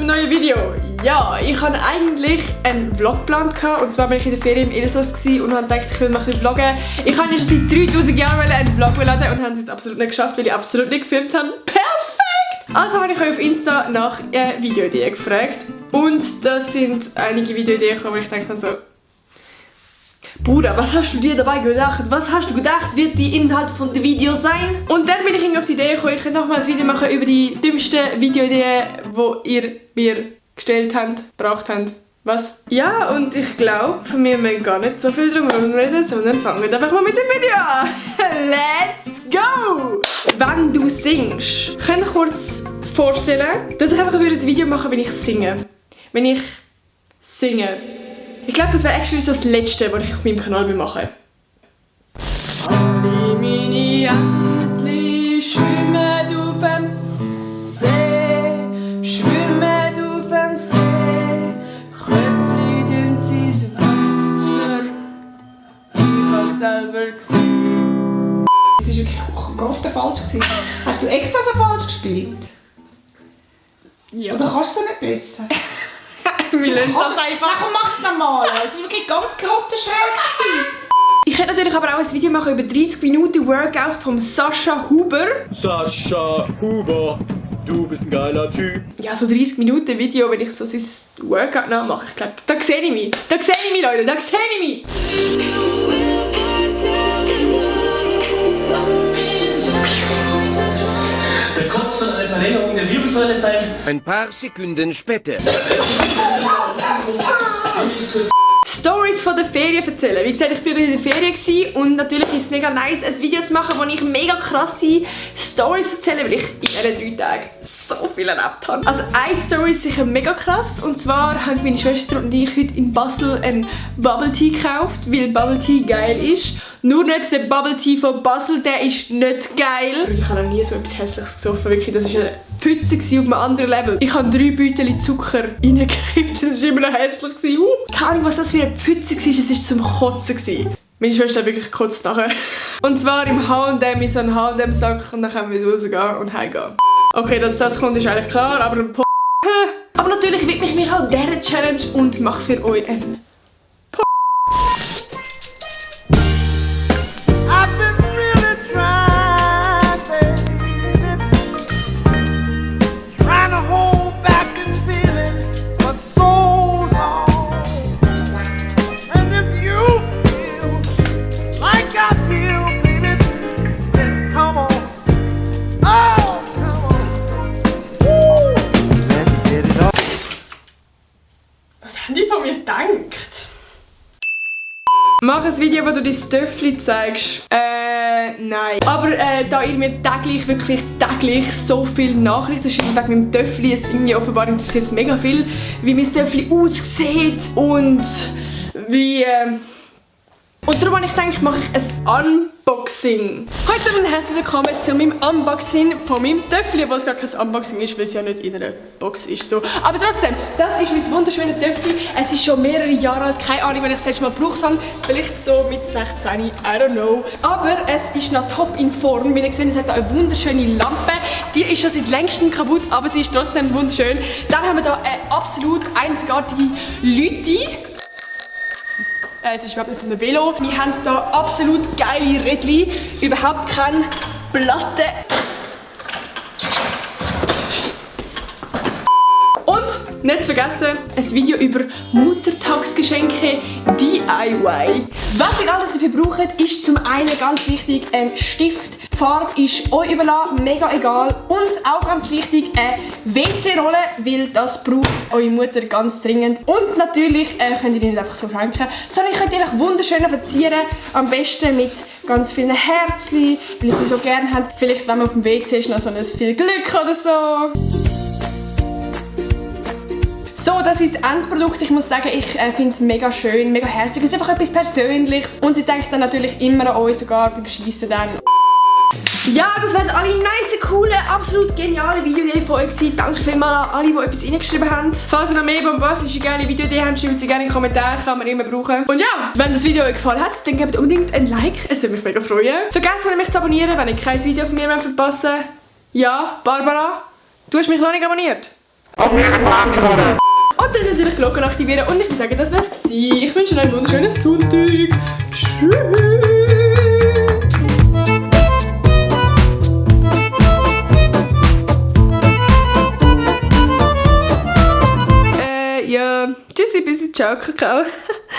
zum neuen Video. Ja, ich hatte eigentlich einen Vlog geplant und zwar war ich in der Ferien im Elsass und habe gedacht, ich will mal ein bisschen vloggen. Ich wollte schon seit 3000 Jahren einen Vlog laden und habe es jetzt absolut nicht geschafft, weil ich absolut nicht gefilmt habe. Perfekt! Also habe ich euch auf Insta nach Videoideen gefragt und das sind einige Videoideen gekommen, wo ich dachte so, Bruder, was hast du dir dabei gedacht? Was hast du gedacht, wird die Inhalt von dem Video sein? Und dann bin ich irgendwie auf die Idee gekommen, ich könnte nochmal ein Video machen über die dümmsten Videoideen, die ihr mir gestellt habt, gebracht habt. Was? Ja, und ich glaube, von mir müssen gar nicht so viel drum reden, sondern fangen wir einfach mal mit dem Video an. Let's go! Wenn du singst, könnt ihr kurz vorstellen, dass ich einfach ein Video machen würde, wenn ich singe. Wenn ich singe. Ich glaube, das wäre actually so das Letzte, was ich auf meinem Kanal mache. Alle meine Entchen schwimmen auf dem See, schwimmen auf dem See, Köpfchen dünn sie ins Wasser, ich habe selber gesehen. Es war wirklich Gott falsch. Hast du extra so falsch gespielt? Ja. Oder kannst du es nicht besser? Wir lernen das einfach. Komm, mach's nochmal. Es war wirklich ganz grottenschräg. Ich könnte natürlich aber auch ein Video machen über 30 Minuten Workout von Sascha Huber. Sascha Huber, du bist ein geiler Typ. Ja, so 30 Minuten Video, wenn ich so sein Workout nachmache. Ich glaube, da sehe ich mich. Da sehe ich mich, Leute. Da sehe ich mich. Der Kopf soll eine Verlängerung der Wirbelsäule sein. Ein paar Sekunden später. Stories von der Ferien erzählen. Wie gesagt, ich war in der Ferien und natürlich ist es mega nice, ein Video zu machen, wo ich mega krasse Stories erzähle, weil ich in diesen 3 Tagen so viel erlebt habe. Also eine Story ist sicher mega krass und zwar haben meine Schwester und ich heute in Basel einen Bubble Tea gekauft, weil Bubble Tea geil ist. Nur nicht der Bubble Tea von Basel, der ist nicht geil. Ich habe noch nie so etwas Hässliches gesoffen, wirklich. Das war eine Pfütze auf einem anderen Level. Ich habe 3 Beutel Zucker reingekippt, das war immer noch hässlich. Keine Ahnung, was das für eine Pfütze war, es war zum Kotzen. Meine Schwester hat wirklich gekotzt nachher. Und zwar im H&M, in so einem H&M-Sack und dann können wir rausgehen und heimgehen. Okay, dass das kommt, ist eigentlich klar, aber ein Aber natürlich widme ich mich auch dieser Challenge und mache für euch einen Mach ein Video, wo du dein Töffli zeigst. Nein. Aber da ihr mir wirklich täglich so viele Nachrichten schreibt wegen meinem Töffli, es irgendwie offenbar interessiert es mega viel, wie mein Töffli aussieht und wie... Und darum habe ich gedacht, mache ich ein Unboxing. Heute und herzlich willkommen zu meinem Unboxing von meinem Töffli, obwohl es gar kein Unboxing ist, weil es ja nicht in einer Box ist. So. Aber trotzdem, das ist mein wunderschönes Töffli. Es ist schon mehrere Jahre alt, keine Ahnung, wenn ich es das letzte Mal gebraucht habe. Vielleicht so mit 16, I don't know. Aber es ist noch top in Form. Wie ihr seht, es hat eine wunderschöne Lampe. Die ist schon seit längstem kaputt, aber sie ist trotzdem wunderschön. Dann haben wir hier eine absolut einzigartige Lüti. Es ist überhaupt nicht von der Velo. Wir haben hier absolut geile Rädchen. Überhaupt keine Platte. Und nicht zu vergessen, ein Video über Muttertagsgeschenke DIY. Was ihr alles dafür braucht, ist zum einen ganz wichtig ein Stift. Die Farbe ist euch überlassen, mega egal. Und auch ganz wichtig, eine WC-Rolle, weil das braucht eure Mutter ganz dringend. Und natürlich könnt ihr die nicht einfach so schenken, sondern ihr könnt die einfach wunderschön verzieren. Am besten mit ganz vielen Herzchen, weil ihr sie so gerne habt. Vielleicht, wenn man auf dem WC ist, noch so ein viel Glück oder so. So, das ist das Endprodukt. Ich muss sagen, ich finde es mega schön, mega herzig. Es ist einfach etwas Persönliches. Und sie denkt dann natürlich immer an euch, sogar beim Schiessen dann. Ja, das waren alle nice, coole, absolut geniale Videoideen von euch gewesen. Danke vielmals an alle, die etwas reingeschrieben haben. Falls ihr noch mehr bombastische, geile Videoideen habt, schreibt sie gerne in die Kommentare, kann man immer brauchen. Und ja, wenn das Video euch gefallen hat, dann gebt unbedingt ein Like, es würde mich mega freuen. Vergesst nicht, mich zu abonnieren, wenn ihr kein Video von mir mehr verpassen. Ja, Barbara, du hast mich noch nicht abonniert. Und dann natürlich Glocken aktivieren und ich würde sagen, das wär's gewesen. Ich wünsche euch einen wunderschönen Sonntag. Tschüss. Ja, tschüssi, bis ciao, Kakao.